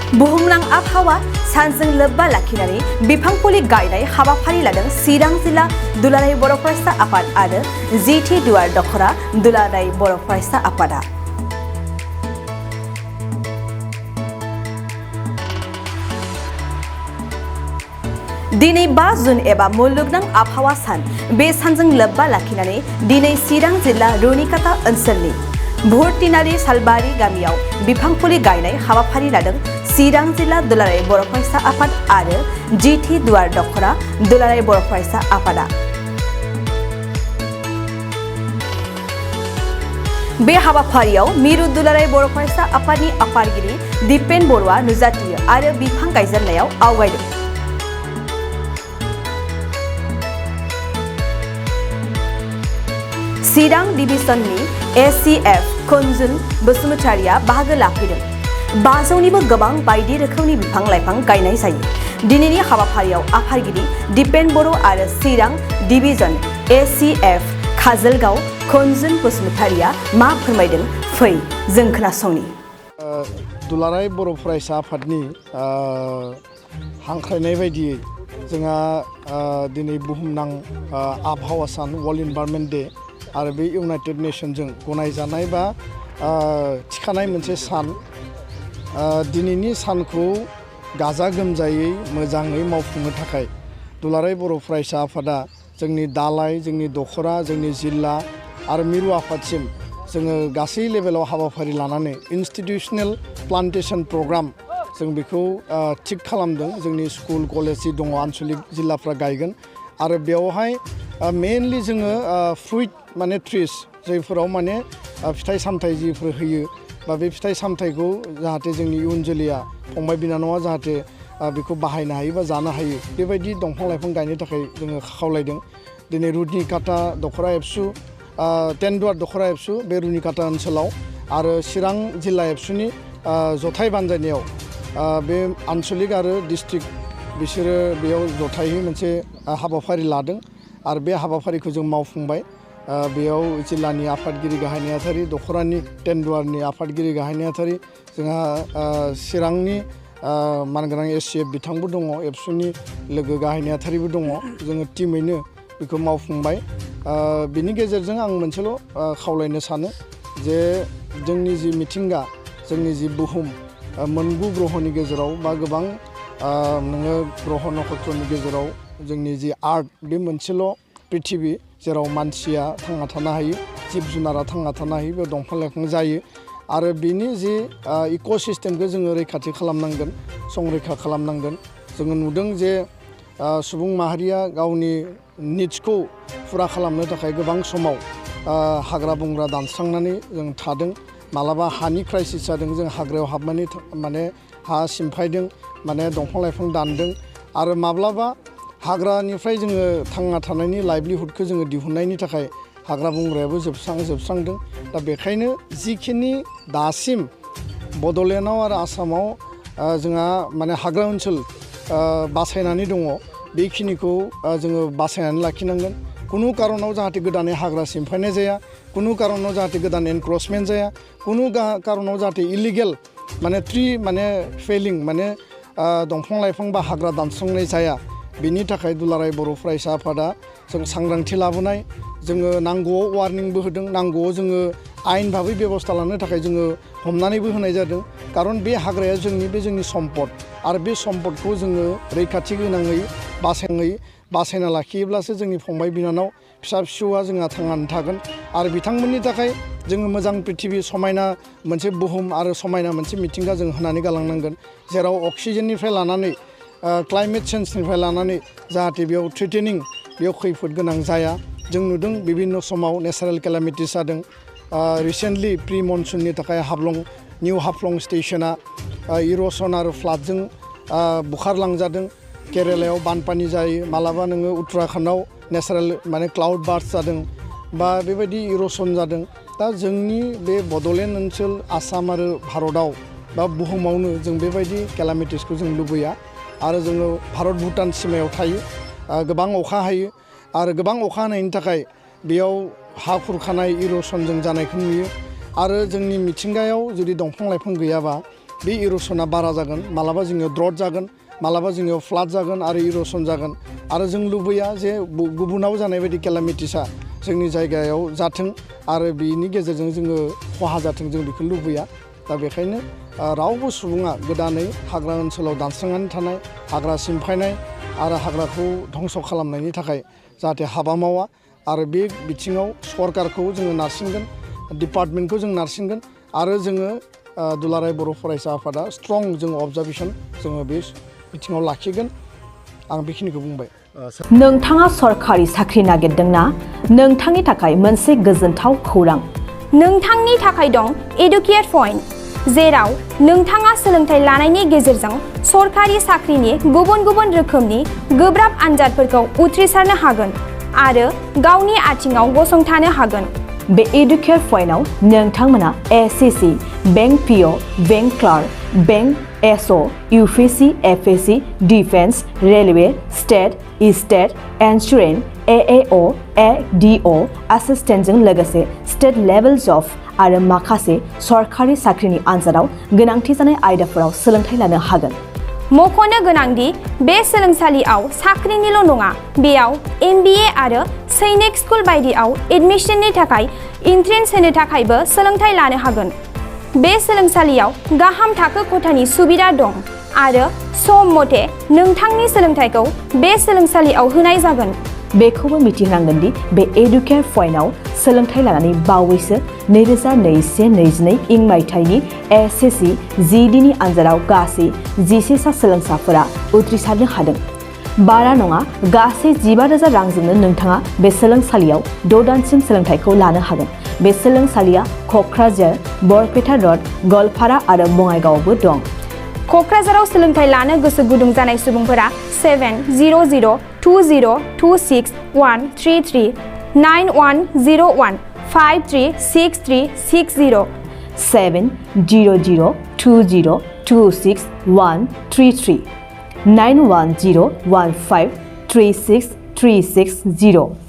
बुहुमनां आबहावा सानजों लोब्बा लाखिनानै बिफां फुलि गायनाय हाबाफारि लादों चिरां जिल्ला दुलाराय बर' फरायसा आफाद आरो जिथि दुवार दखरा दुलाराय बर' फरायसा आफादा। दिनै 5 जुन एबा मुलुगनां आबहावा सान बे सानजों लोब्बा लाखिनानै दिनै चिरां जिल्ला रुनिकाटा ओनसोलनि भुरतिनारि सालबारि गामियाव बिफां फुलि गायनाय हाबाफारि लादों चिरां जिल्ला दुलाराय बर' फरायसा आफाद आरो जिथि दुवार दखरा दुलाराय बर' फरायसा आफादा। बे हाबाफारियाव मिरु दुलाराय बर' फरायसा आफादनि आफादगिरि दिपेन बरुवा नुजाथियो आरो बिफां गायजेननायाव आवगायदों। चिरां डिभिजननि एसीएफ कुनजुन बसुमतारिया बाहागो लाफैदों। 500निबो गोबां बायदि रोखोमनि बिफां लाइफां गायनाय जायो। दिनैनि हाबाफारियाव आफादगिरि दिपेन बर' आरो चिरां डिभिजन एसीएफ काजलगाव कुनजुन बसुमतारिया मा फोरमायदों फै जों खोनासंनि। दुलाराय बर' फरायसा आफादनि हांख्रायनाय बायदियै जोंहा दिनै बुहुमनां आबहावा सान वर्ल्ड इनभाइरनमेन्ट डे आरो बे इउनाइटेड नेशनजों गनायजानाय बा थिखानाय मोनसे सान। दिनैनि सानखौ गाजा गोमजायै मोजाङै मावफुंनो थाखाय दुलाराय बर' फरायसा आफादा जोंनि दालाय, जोंनि दखरा, जोंनि जिल्ला आरो मिरु आफादसिम जोङो गासै लेभेलाव हाबाफारि लानानै इनस्टिटिउसनेल प्लान्टेसन प्रग्राम जों बेखौ थिक खालामदों। जोंनि स्कुल कलेज जि दङ आनसलिक जिल्लाफ्रा गायगोन आरो बेवहाय मेनलि जोङो फ्रुइट माने ट्रिस जायफोराव माने फिथाइ सामथाइ जिफोर होयो बा बे फिथाइ सामथाइखौ जाहाथे जोंनि इयुन जोलैया फंबाय बिनानावा जाहाथे बेखौ बाहायनो हायो बा जानो हायो बेबायदि दंफां लाइफां गायनो थाखाय जोङो खावलायदों। दिनै रुनिकाटा दखरा एबसु टेनदुवार दखरा एबसु बे रुनिकाटा ओनसोलाव आरो चिरां जिल्ला एबसुनि जथाय बानजायनायाव बे आनसलिक आरो डिस्ट्रिक्ट बिसोरो बेयाव जथायै मोनसे हाबाफारि लादों आरो बे हाबाफारिखौ जों मावफुंबाय। बेयाव जिल्लानि आफादगिरि गाहाय नेहाथारि, दखरानि टेनदुवारनि आफादगिरि गाहाय नेहाथारि, जोंहा चिरांनि मानगोनां एसीएफ बिथांबो दङ, एबसुनि लोगो गाहाय नेहाथारिबो दङ। जोङो टिमैनो बेखौ मावफुंबाय। बिनि गेजेरजों आं मोनसेल' खावलायनो सानो जे जोंनि जि मिथिंगा, जोंनि जि बुहुम, मोनगु ग्रहनि गेजेराव बा गोबां नोङो ग्रह नक्षत्रनि गेजेराव जोंनि जि आर्थ बे मोनसेल' पृथिबि जेराव मानसिया थांना थानो हायो, जिब जुनारा थांना थानो हायो, बे दंफां लाइफां जायो आरो बिनि जि इक'सिस्टेमखौ जोङो रैखाथि खालामनांगोन, संरैखा खालामनांगोन। जोङो नुदों जे सुबुं माहारिया गावनि निड्सखौ फुरा खालामनो थाखाय गोबां समाव हाग्रा बंग्रा दानस्रांनानै जों थादों। मालाबा हानि क्राइसिस जादों, जों हाग्रायाव हाबनानै माने हा सिमफायदों, माने दंफां लाइफां दानदों आरो माब्लाबा हाग्रानिफ्राय जोङो थांना थानायनि लाइभलिहुडखौ जोङो दिहुननायनि थाखाय हाग्रा बंग्रायाबो जोबस्रांदों। दा बेखायनो जिखिनि दासिम बड'लेण्डआव आरो आसामाव जोंहा माने हाग्रा ओनसोल बासायनानै दङ बेखिनिखौ जोङो बासायनानै लाखिनांगोन। कुनु कारनाव जाहाथे गोदानै हाग्रा सिमफायनाय जाया, कुनु कारनाव जाहाथे गोदान एनक्रचमेन्ट जाया, कुनु कारनाव जाहाथे इलिगेल माने ट्रि माने फेलिं माने दंफां लाइफां बा हाग्रा दानस्रांनाय जाया। बेनि थाखाय दुलाराय बर' फरायसा आफादा जों सांग्रांथि लाबोनाय, जोङो नांगौआव वार्निंबो होदों, नांगौआव जोङो आयेन भाबै बेबस्था लानो थाखाय जोङो हमनानैबो होनाय जादों। खारन बे हाग्राया जोंनि सम्पद आरो बे सम्पदखौ जोङो रैखाथि गोनाङै बासायना लाखियोब्लासो जोंनि फंबाय बिनानाव फिसा फिसौआ जोंहा थांनानै थागोन आरो बिथांमोननि थाखाय जोङो मोजां पृथिबि, समायना मोनसे बुहुम आरो समायना मोनसे मिथिंगा जों होनानै गालांनांगोन जेराव अक्सिजेननिफ्राय लानानै क्लाइमेट चेन्जनिफ्राय लानानै जाहाथे बेयाव थ्रेटेनिं, बेयाव खैफोद गोनां जाया। जों नुदों बिभिन्न समाव नेचारेल केलामिटिस जादों। रिसेन्टलि प्रि मनसुननि थाखाय निउ हाफ्लं स्टेशना इर'सन आरो फ्लाडजों बुखारलांजादों। केरेलायाव बानपानि जायो, मालाबा नोङो उत्तराखन्डआव नेचारेल माने क्लाउड बार्स्ट जादों बा बेबायदि इर'सन जादों। दा जोंनि बे बड'लेण्ड ओनसोल, आसाम आरो भारतआव बा बुहुमावनो जों बेबायदि केलामिटिसखौ जों लुबैया आरो जोङो भारत भुटान सिमायाव थायो। गोबां अखा हायो आरो गोबां अखा हानायनि थाखाय बेयाव हा खुरखानाय, इर'सन जों जानायखौ नुयो आरो जोंनि मिथिंगायाव जुदि दंफां लाइफां गैयाबा बे इर'सना बारा जागोन मालाबा जोंनियाव द्रट जागोन मालाबा जोंनियाव फ्लाड जागोन आरो इर'सन जागोन आरो जों लुबैया जे गुबुनाव जानाय बायदि केलामिटिसा जोंनि जायगायाव जाथों आरो बेनि गेजेरजों जोङो खहा जाथों जों बेखौ लुबैया दा बेखायनो रावबो सुबुङा गोदानै हाग्रा ओनसोलाव दानस्रांनानै थानाय हाग्रा सिमफायनाय आरो हाग्राखौ धंस' खालामनायनि थाखाय जाहाथे हाबा मावा आरो बे बिथिङाव सरकारखौ जोङो नारसिनगोन डिपार्टमेन्टखौ जों नारसिनगोन आरो जोङो दुलाराय बर' फरायसा आफादा स्ट्रं जोङो अबजारभेसन जोङो बे बिथिङाव लाखिगोन आं बेखिनिखौ बुंबाय नोंथाङा सरखारि साख्रि नागिरदोंना नोंथांनि थाखाय मोनसे गोजोनथाव खौरां नोंथांनि थाखाय दं एडुकेट पइन्ट जेराव नोंथाङा सोलोंथाइ लानायनि गेजेरजों सरखारि साख्रिनि गुबुन गुबुन रोखोमनि गोब्राब आनजादफोरखौ उथ्रिसारनो हागोन आरो गावनि आथिङाव गसंथानो हागोन बे एडुकेट पइन्टआव नोंथांमोना SSC bank PO bank clerk bank SO UPSC FSC defence railway state insurance AAO ADO एसिस्टेन्टजों लोगोसे स्टेट लेभेल जब आरो माखासे सरखारि साख्रिनि आनजादाव गोनांथि जानाय आयदाफोराव सोलोंथाइ लानो हागोन मख'नो गोनांदि बे सोलोंसालियाव साख्रिनिल' नङा बेयाव MBA आरो सैनिक स्कुल बायदियाव एडमिशननि थाखाय एन्ट्रेन्स होनो थाखायबो सोलोंथाइ लानो हागोन बे सोलोंसालियाव गाहाम थाखो खथानि सुबिदा दं आरो सम मथे नोंथांनि सोलोंथाइखौ बे सोलोंसालियाव होनाय जागोन बेखौबो मिथिनांगोन दि बे एडुकेट पइन्टआव सोलोंथाइ लानानै बावैसो 2021-22 इं मायथाइनि एसएससि जिडिनि आनजादाव गासै 11 सा सोलोंसाफोरा उथ्रिसारनो हादों बारा नङा गासै 15,000 रांजोंनो नोंथाङा बे सोलोंसालियाव 6 दानसिम सोलोंथाइखौ लानो हागोन बे सोलोंसालिया क'क्राझार बरपेटा रड गवालपारा आरो बङाइगावआवबो दं क'क्राझाराव सोलोंथाइ लानो गोसो गुदुं जानाय सुबुंफोरा 70020261333 9101536360 70020261333 9101536360